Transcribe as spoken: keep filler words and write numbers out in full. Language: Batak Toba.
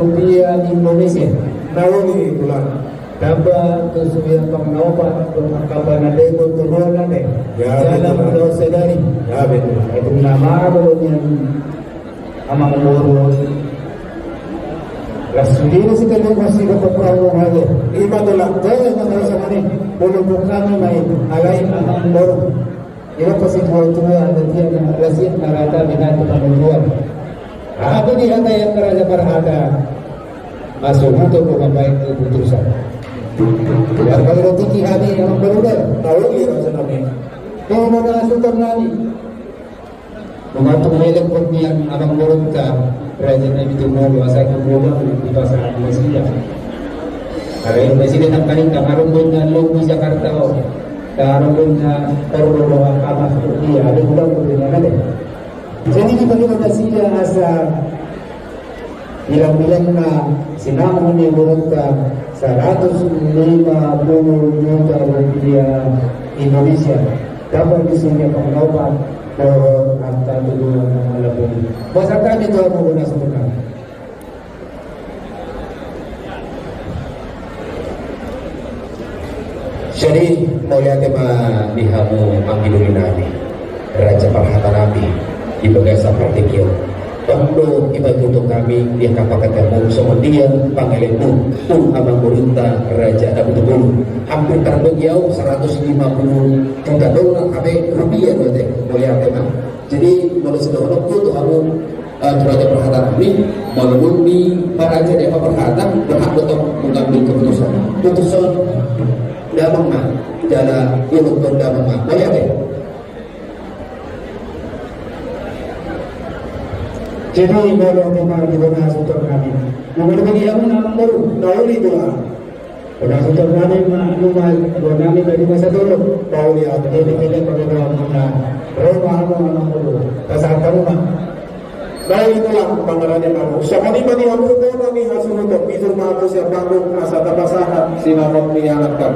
Rupiah Indonesia. Na uli, Tulang. Tamba tu suya pangnaopan, tu angka panandaion tu ruangan, eh. Ya, jala betul. Mula sadari. Ya, betul. Itu nama boleh yang amang boru. Las sudiri sekali masih dapat perahu aja. Ima, Tulang. Jaya, maka sama nih. Boleh bukan main. Alai amang boru. Ira pasti tua-tua, ada dia yang rahasia narata dengan tukang menjual. Aku di hata yang raja berhata. Masuk untuk membaik keputusan. Biar kalau rezeki hati yang berubah. Tahu dia raja nami. Kau mau masuk nami. Mengantuk melek permian abang borunta. Raja nami tu mau asal kemudian di pasar Mesir. Ada yang Mesir dan kali tak harus dengan lo di Jakarta. Taruhna pordo dohot amak dia, ada ulang tu dia, ada. Jadi di bagi nasida asa bilang-bilangna sinamot ni borunta seratus lima puluh juta rupiah Indonesia. Dapat di sini pangnopat dohot angka tuduhan yang malapun. Masa kami tu aku guna sebenarnya. Jadi, mauliate ma di hamu anggi doli nami, raja parhata nami, di bagasan partingkian. Pang do dipaihut hami di angka pakat hamu songon dia pangelekmu tu amang borunta raja na pinungka. Hampir tarbagi au seratus lima puluh juta dolar, hape rupiah do ate, mauliate ma. Jadi, molo sidohononku tu hamu, eh, tu raja parhata nami, molo dung di raja dia parhata, berhak do tong mengambil keputusan. Keputusan damang ma, jala uluk pun damang ma. Mauliate. Jadi, molo memang di bona sutor nami. Molo bagi hamu na amang boru, na uli do. Bona sutor nami ma, numa, bona nami tadi masa dulu. Tahu dia, jadi kita pada dalam mana. Rumah hamu amang boru. Pasahat hamu ma. Baik, Tulang, pangarade hamu. Songon i ma di hamu bona ni hasuhuton, bijur ma hamu sian panggung asa tapasahat sinamot ni anakta.